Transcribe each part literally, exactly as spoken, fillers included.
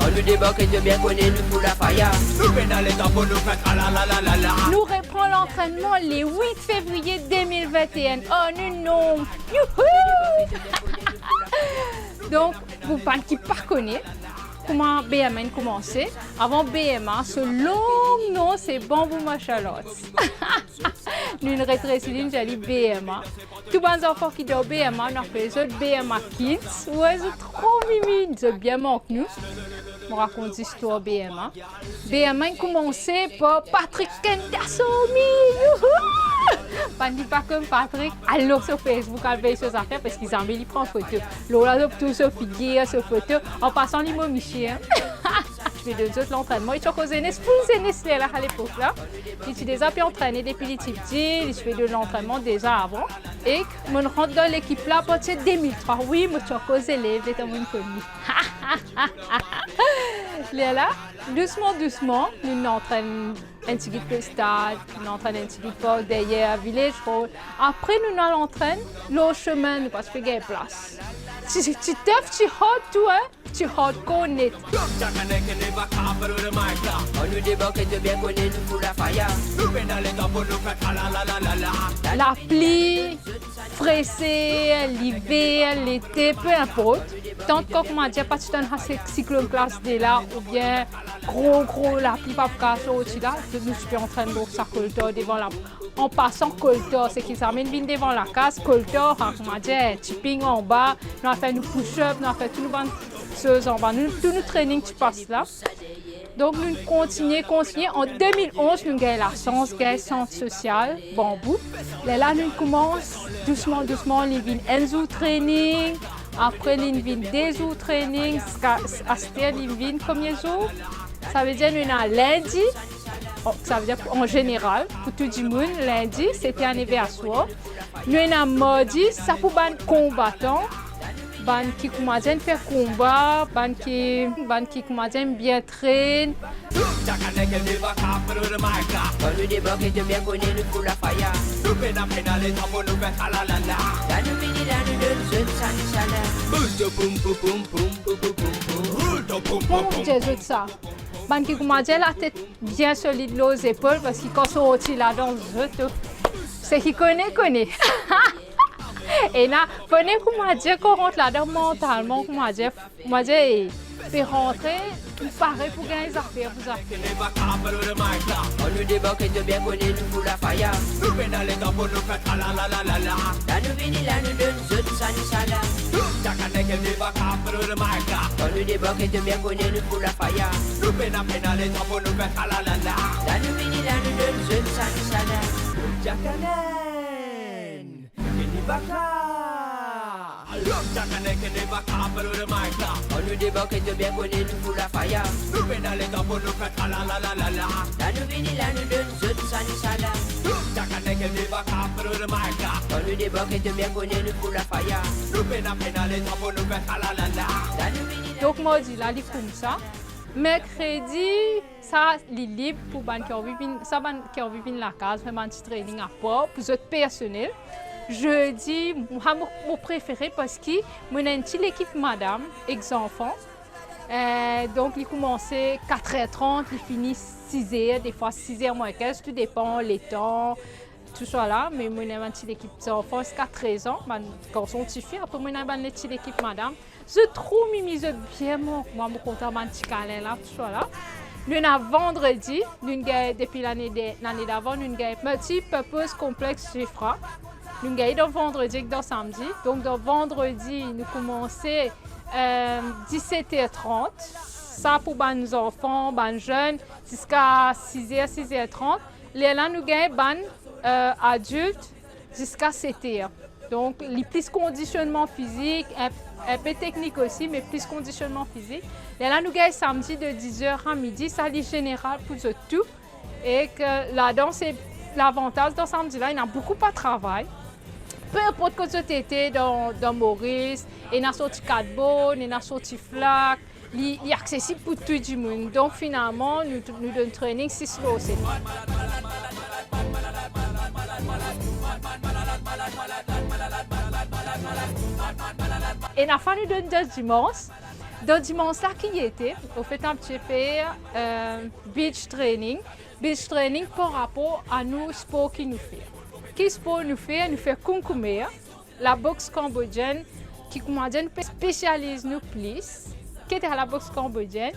Kan nou debarke, to bien kone, nou fout lafaya. Nou pena letan pou nou fer tralala. Nou repran lantrennman le wit fevriye de mil vinteenn. Oh, nou nom! Youhou! Donk, pou bann ki pa kone, kouma B M A inn koumanse, avan B M A, so long nom se Bambou Martial Arts. Nou'nn retresi li, nou dir li B M A. Tou bann zanfan ki dan B M A, nou apel zot B M A Kids. Wey, zot tro mimi, zot bien mank nou. Mo rakont zistwar B M A. B M A inn koumanse par Patrick Kendasomi. Youhou! Bann ki pa konn Patrick, al lor so Facebook, al vey so zafer, parski zame li pran foto. Lor la, zot pou trouv so figir, so foto. An pasan, li mo misie, hein. Ti pe donn zot lantrennman, li ti ankor zenes, full zenes lerla, alepok la. Li ti deza pe antrene depi li ti piti, li ti pe donn lantrennman deza avan. Ek mo'nn rant dan lekip la apartir de mil trwa. Wi, mo ti ankor zelev letan mo'nn konn li. Lerla, dousman, dousman, nou'nn antrenn enn tigit lor stad, nou'nn antrenn enn tigit par deryer Village Road. Apre nou'nn al antrenn lor sime, nou pa ti pe gagn plas. Ti, ti tough, ti hard tou, hein. Ti hardcore net. Kan nou debarke, to bien kone, nou fout lafaya. Nou pena letan pou nou fer tralala. Lapli, freser, liver, lete, pe inport. Tankan, kouma dir, pa ti tann ase siklonn klas de la, oubien gro, gro lapli pa pou kapav sorti la, nou ti pe antrenn lor sa koltar devan la. An pasan, koltar, seki zame inn vinn devan lakaz, koltar, ha, kouma dir, ti ping anba, nou al fer nou push-up, nou al fer tou nou bann soz anba. Nou, tou nou training ti pas la. Donk, nou kontigne, kontigne. An de mil onz, nou gagn lasans gagn sant sosial Banbou. Lerla nou koumans dousman, dousman, li vinn enn zour training, apre li vinn de zour training, ziska aster li vinn konbien zour? Savedir nou ena lindi, an, savedir an zeneral, pou tou dimoun, lindi, sete a neve aswar. Nou ena mardi, sa pou bann konbatan, bann ki kouma dir inn fer konba, bann ki, bann ki kouma dir inn bien train. Kan nou debarke, to bien kone, nou fout lafaya. Nou pena, pena letan pou nou fer tralala. La nou vini, la nou donn zot sa nou sala. Boul to poum, poum, poum, poum. Roul to poum, poum, poum. Kouma dir zot sa? Bann ki kouma dir latet bien solid lor zepol, parski kan sorti ladan zot, seki kone, kone. Ena, fode kouma dir kan rant ladan mantalman, kouma dir, kouma dir, pe rantre, ou pare pou gagn zafer, pou zafer. Kan nou debarke, to bien kone, nou fout lafaya. Nou pena letan pou nou fer tralala. La nou vini, la nou donn zot sa nou sala. Kan nou debarke, to bien kone, nou fout lafaya. Nou pena, pena letan pou nou fer tralala. La nou vini, la nou donn zot sa nou sala. Jack Allen, Kenny Baka. Alor, Jack Allen, Kenny Baka, follow the mic la. Kan nou debarke, to bien kone, nou fout lafaya. Nou pena letan pou nou fer tralala. La nou vini, la nou donn zot sa nou sala. Jack Allen, Kenny Baka, follow the mic la. Kan nou debarke, to bien kone, nou fout lafaya. Nou pena, pena letan pou nou fer tralala. La nou vini, la... Donk, mardi la, li koumsa. Merkredi, sa, li lib pou bann ki anvi vinn, sa bann ki anvi vinn lakaz, fer bann ti training apar pou zot personel. Zedi, mwa, mo, mo prefere parski mo ena enn ti lekip madam ek zanfan. Eh, donk, li koumanse kat er trant, li fini siz er, defwa siz er mwin kinz, tou depan letan, tousala. Me mo ena bann ti lekip zanfan ziska trez an, bann garson, tifi, apre mo ena bann ti lekip madam. Zot tro mimi, zot bien mank mwa, mo kontan bann ti kalin la, tousala. Nou ena vandredi, nou gagn depi lane de, lane davan, nou gagn Multipurpose Complex Giffrard. Nou gagn dan vandredi ek dan samdi. Donk, dan vandredi, nou koumanse, eh, diset er trant. Sa pou bann zanfan, bann zenn, ziska siz er, siz er trant. Lerla nou gagn bann, eh, adilt ziska set er. Donk, li plis kondisionnman fizik, enn, enn pe teknik osi, me plis kondisionnman fizik. Lerla nou gagn samdi de diz er a midi, sa li zeneral pou zot tou. Ek ladan, se lavantaz dan samdi la, ena boukou pa travay. Pe inport kot zot ete dan, dan Moris, ena sorti Katborn, ena sorti Flak, li, li aksesib pou tou dimoun. Donk, finalman, nou, nou donn training sis lor set. Ena fwa nou donn dan dimans. Dan dimans la ki ete, on fait un petit peu, euh, beach training. Beach training par rapor a nou spor ki nou fer. Ki spor nou fer? Nou fer kounkoumere, laboks kanbodienn, ki koumadir nou pe spesializ nou plis. Ki ete laboks kanbodienn?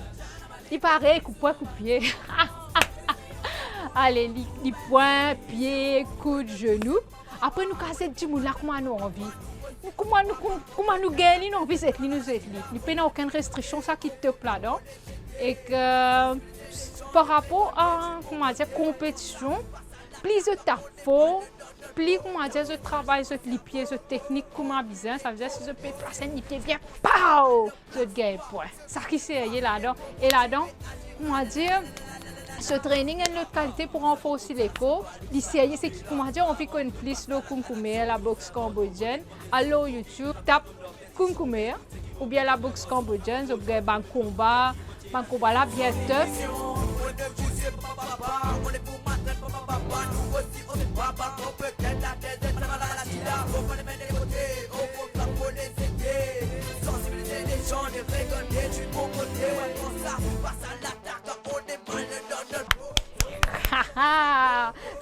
Li parey kout pwin, kout pie. Ale, li, li pwin, pie, koud, zenou. Apre nou kapav zet dimoun la kouma nou anvi. Kouma nou, koum-, kouma nou gagn li, nou anvi zet li, nou zet li. Li pena okenn restriksion, sa ki top ladan. Ek par rapor a, koumadir, konpetision, pli zot anform, pli, koumadir, zot travay zot lipie, zot teknik kouma bizin, savedir si zot pe plas enn lipie bien, pow! Zot gagn pwin. Sa ki serye ladan. E ladan, koumadir, so training enn lot kalite pou ranforsi lekor. Li serye, seki, koumadir, anvi konn plis lor kounkoumere, laboks kanbodienn, al lor YouTube, tap kounkoumere oubien laboks kanbodienn, zot gagn bann konba, bann konba la bien top.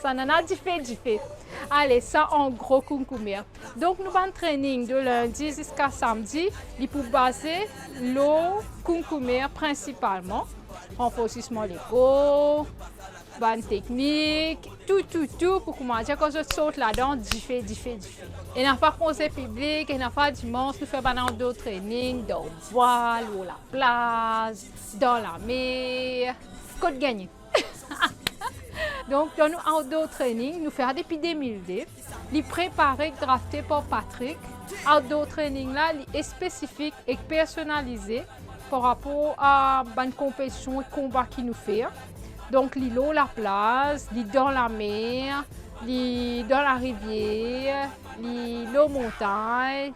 Sa nana dife, dife. Ale, sa an gro kounkoumere. Donk nou bann training de lindi ziska samdi, li pou baze lor kounkoumere prinsipalman, ranforsisman lekor, bann teknik, tou, tou, tou, pou koumadir kan zot sort ladan, dife, dife, dife. Ena fwa konze piblik, ena fwa dimans, nou fer bann outdoor training, dan bwa, lor laplaz, dan lamer, kot gagne. Donk, dan nou outdoor training, nou fer depi de mil de, li prepare ek drafte par Patrick. Outdoor training la, li espesifik ek personalize par rapor a bann konpetision ek konba ki nou fer. Donk, li lor laplaz, li dan lamer, li dan larivier, li lor montagn,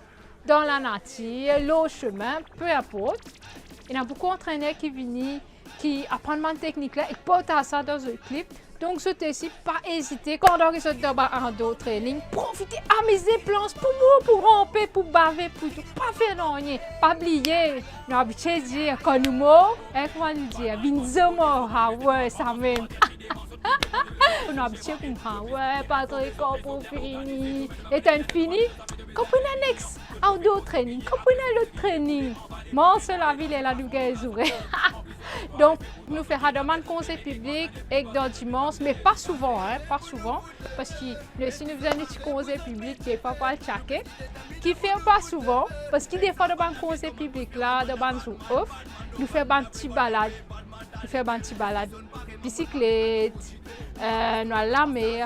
dan lanatir, lor sime, pe inport. Ena boukou antrener ki vini, ki aprann bann teknik la, e partaz sa dan zot klib. Donk, zot osi, pa ezite, pandan ki zot dan bann outdoor training, profite, amize, plans pou mou, pou ranpe, pou bave, pou tou, pa fer nanye. Pa bliye, nou abitie dir, kan nou mor, e, kouma nou dir, vinn zomor, ha, we, samem. Nou abitie kouma, ha, we, Patrick, kan pou fini, letan fini, kan pou ena next outdoor training, kan pou ena lot training. Mars lavi, lerla nou gagn zoure. Donk, nou fer sa dan bann konze piblik ek dan dimans, me pa souvan, en, pa souvan, parski nou, si nou bizin nou ti konze piblik, defwa pou al tyake. Ki fer pa souvan, parski defwa dan bann konze piblik la, dan bann zour off, nou fer bann ti balad. Nou fer bann ti balad bisiklet, eh, nou al lamer,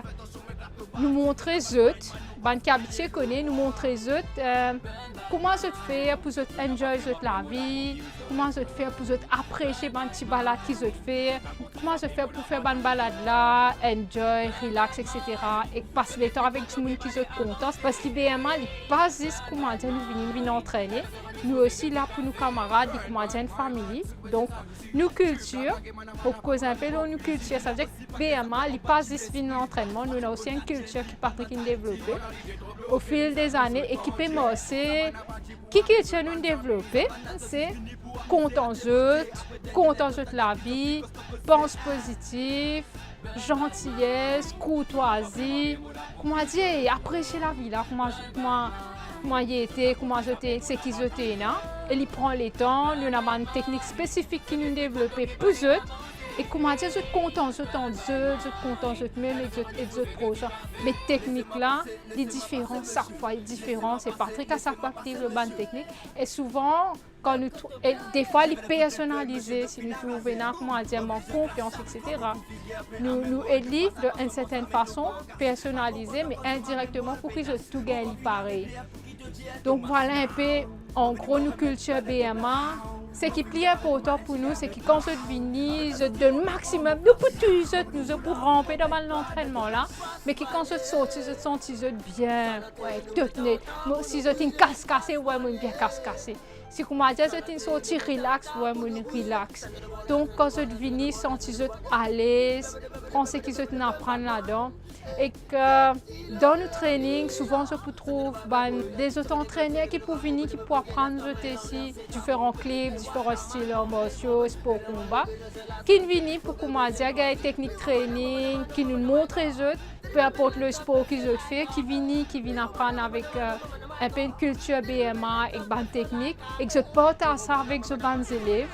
nou montre zot, bann ki abitie kone, nou montre zot, eh, kouma zot fer pou zot enjoy zot lavi, kouma zot fer pou zot apresie bann ti balad ki zot fer, kouma zot fer pou fer bann balad la, enjoy, relax, et cetera, ek pas letan avek dimoun ki zot kontan, parski B M A, li pa zis koumadir nou vini, nou vinn antrene, nou osi la pou nou kamarad, li koumadir enn familye. Donk, nou kiltir, pou koz inpe lor nou kiltir, savedir B M A, li pa zis vinn lantrennman, nou ena osi enn kiltir ki Patrick inn devlope o fil dezane e ki pe marse. Ki kiltir nou devlope? Se kontan zot, kontan zot lavi, pans pozitif, zantiyes, kourtwazi, koumadir, apresie lavi la, kouma, kouma, kouma li ete, kouma zot ete, seki zot ena, e li pran letan, nou ena bann teknik spesifik ki nou devlope pou zot, e koumadir zot kontan zot ant zot, zot kontan zot mem ek zot, ek zot prosin. Me teknik la, li diferan, sak fwa li diferan, se Patrick a sak fwa ki devlop bann teknik, e souvan, kan nou tr-, e defwa li personalize, si nou trouv ena, koumadir, mank konfians, et cetera. Nou, nou ed li, de enn sertenn fason, personalize, me indirekteman, pou ki zot tou gagn li parey. Donk, vwala inpe, an gro, nou kiltir B M A. Seki pli inportan pou nou, seki kan zot vini, zot donn maximum, nou pou touy zot, nou zot pou ranpe dan bann lantrennman la, me ki kan zot sorti, zot santi zot bien, we, tot net. Mo, si zot inn kas kase, we, mo'nn bien kas kase. Si koumadir zot inn sorti relax, we, mo'nn relax. Donk, kan zot vini, santi zot alez, pran seki zot inn aprann ladan. Ek, eh, dan nou training, souvan zot pou trouv bann lezot antrener ki pou vini, ki pou aprann zot osi diferan klib, diferan stil ar marsio, spor konba, ki'nn vini pou kouma dir gagn teknik training, ki nou montre zot, pe inport lespor ki zot fer, ki vini, ki vinn aprann avek, eh, inpe kiltir B M A ek bann teknik, ek zot partaz sa avek zot bann zelev.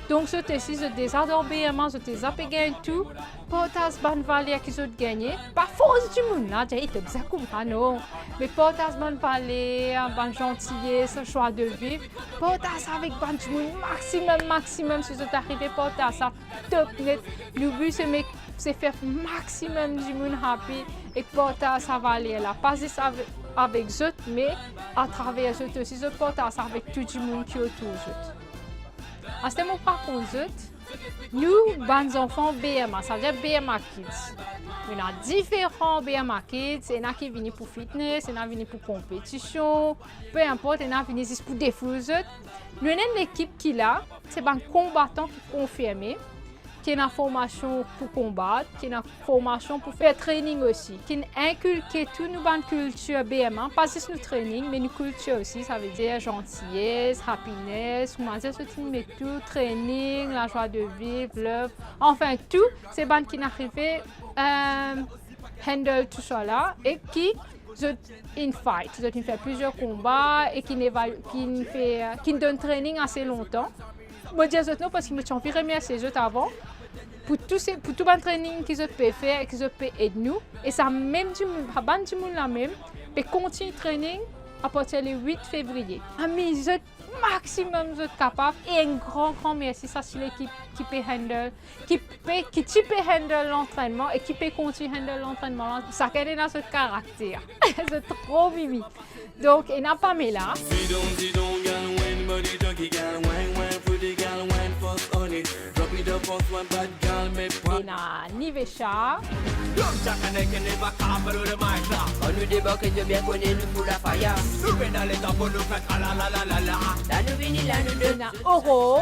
Donk zot osi, zot deza dan B M A, zot deza pe gagn tou, partaz bann valer ki zot gagne. Pa fors dimoun la, dir, "Ey, to bizin koumsa, non." Me partaz bann valer, bann zanties, joie de vivre. Partaz avek bann dimoun maximum, maximum, si zot arive partaz sa, top net. Nou bi se mek, se fer maximum dimoun happy ek partaz sa valer la. Pa zis ave-, avek zot, me atraver zot osi, zot partaz sa avek tou dimoun ki otour zot. Aster mo rakont zot, nou bann zanfan B M A, savedir B M A Kids. Ena diferan B M A Kids, ena ki vini pou fitness, ena vini pou konpetision, pe inport, ena vini zis pou defoul zot. Nou ena enn lekip ki la, se bann konbatan ki konfirme, ki ena formasion pou konbat, ki ena formasion pou fer training osi, ki'nn inkilke tou nou bann kiltir B M A, pa zis nou training, me nou kiltir osi, savedir zanties, happiness, kouma dir zot inn met tou, training, la joie de vivre, love, anfin tou, se bann ki'nn arive, eh, handle tousala, e ki zot inn fight, zot inn fer plizier konba, e ki'nn evalu-, ki'nn fer, ki'nn donn training ase lontan. Mo dir zot non, parski mo ti anvi remersie zot avan pou tou se, pou tou bann training ki zot pe fer e ki zot pe ed nou. E sa mem dimoun, sa bann dimoun la mem, pe kontign training apartir le wit fevriye. Amiz zot maximum zot kapav, e enn gran, gran mersi sa ti lekip ki pe handle, ki pe, ki ti pe handle lantrennman e ki pe kontign handle lantrennman la. Sakenn ena zot karakter. Zot tro mimi. Donk, ena Pamela. Zidon, zidon, gal wine, body junkie, gal wine, wine, pretty gal wine, force on it. Drop it up, force one, bad gal, me pwan. Ena Nivesha. Look, Jack and Nick and Eva, cover the mic, la. Kan nou debake, to bien kone nou full of fire. Nou pena letan pou nou fer, ah la la la la la. La nou vini, la nou donn. Ena Oro.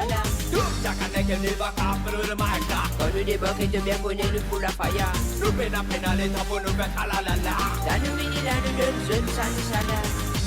Look, Jack and Nick and Eva, cover the mic, la. Kan nou debake, to bien kone nou full of fire. Nou pena, pena letan pou nou fer, ah la la la. La nou vini, la nou donn zot sa, sa la.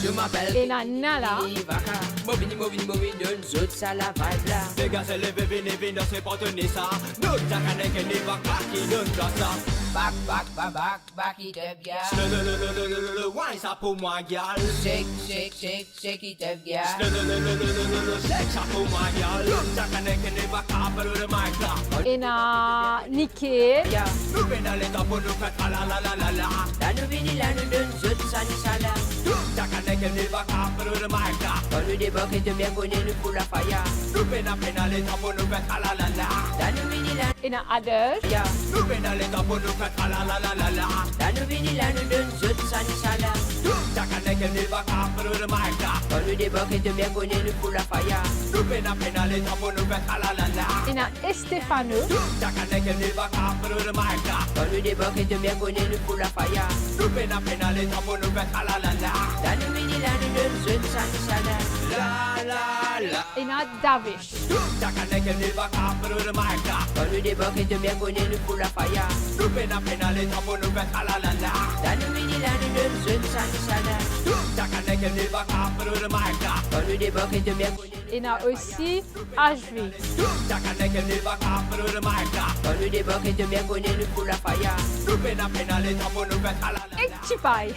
Je m'appelle Ena Nala. Vaka. Mo vini, mo vini, mo vini donn zot sa la vibe la. Degaze, leve, vini, vini danse, pa toni sa. Nou, Jack and Nick and Eva, ki donn zot sa. Back, back, back, back, back it up, girl. Le, le, le, wine sa pou mwa, gal. Shake, shake, shake, shake it up, girl. Le, le, le, shake sa pou mwa, gal. Look, Jack and Nick and Eva, cover the mic, la. Ena Nike. Yeah. Nou pena letan pou nou fer, ah la la la la la. La nou vini, la nou donn zot sa, sa la. Look, Jack and Nick and Eva, cover the mic, la. Kan nou debake, to bien kone nou full of fire. Nou pena, pena letan pou nou fer, ah la la la. La nou vini, la Ena Adesh. Ya. Nou pena letan pou nou fer, ah la la la la la. La nou vini, la nou donn zot sa, sa la. Tou, Jack and Nick and Eva, cover the mic, la. Kan nou debake, to bien kone nou full of fire. Nou pena, pena letan pou nou fer, ah la la la. Ena Estefano. Tou, Jack and Nick and Eva, cover the mic, la. Kan nou debake, to bien kone nou full of fire. Nou pena, pena letan pou nou fer, ah la la la. La nou vini, la nou donn zot sa, sa la. La la la. Ena Davish. Tou, Jack and Nick and Eva, cover the mic, la. Kan nou debake, to bien kone nou full of fire. Nou pena, pena letan pou nou fer, ah la la la. La nou vini, la nou donn zot sa, sa la. Tou, Jack and Nick and Eva, cover the mic, la. Kan nou debake, to bien kone nou Ena osi H V. Tou, Jack and Nick and Eva, cover the mic, la. Kan nou debake, to bien kone nou full of fire. Nou pena, pena letan pou nou fer, ah la la la. Ek Tipay.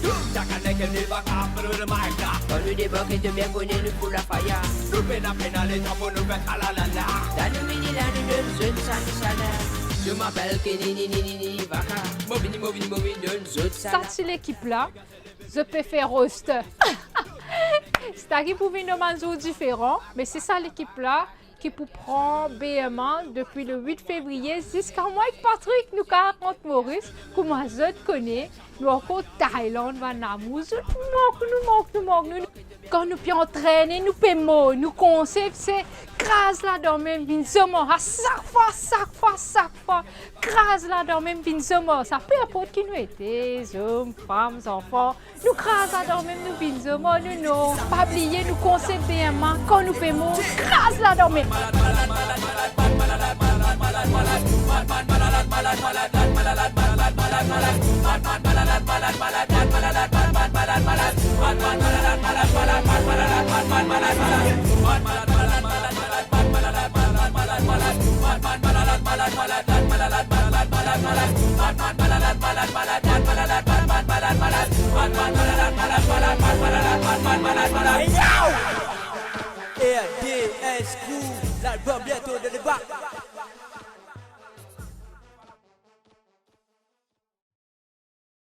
Tou, Jack and Nick and Eva, cover the mic, la. Kan nou debake, to bien kone nou full of fire. Nou pena, pena letan pou nou fer, ah la la la. La nou vini, la nou donn zot sa, sa la. Je m'appelle Kenny, ni, ni, ni, ni, Vaka. Mo vini, mo vini, mo vini donn zot sa, sa la. Sa ti lekip la, zot pe fer roast. Seta ki pou vinn dan bann zour diferan, me se sa lekip la ki pou pran B M A depi le wit fevriye ziska mwa ek Patrick, nou kapav rant Moris. Kouma zot kone, nou ankor Thailand, bann lamour, zot mank nou, mank nou, mank nou. Kan nou pe antrene, nou pe mor, nou konsep se kraz ladan mem, vinn zomar, a sak fwa, sak fwa, sak fwa, kraz ladan mem, vinn zomar, sa pe inport ki nou ete, zom, fam, zanfan, nou kraz ladan mem, nou vinn zomar, nou non. Pa bliye, nou konsep B M A, kan nou pe mor, kraz ladan mem. Hey, yo! R D S Crew, lalbom biento dan le bak.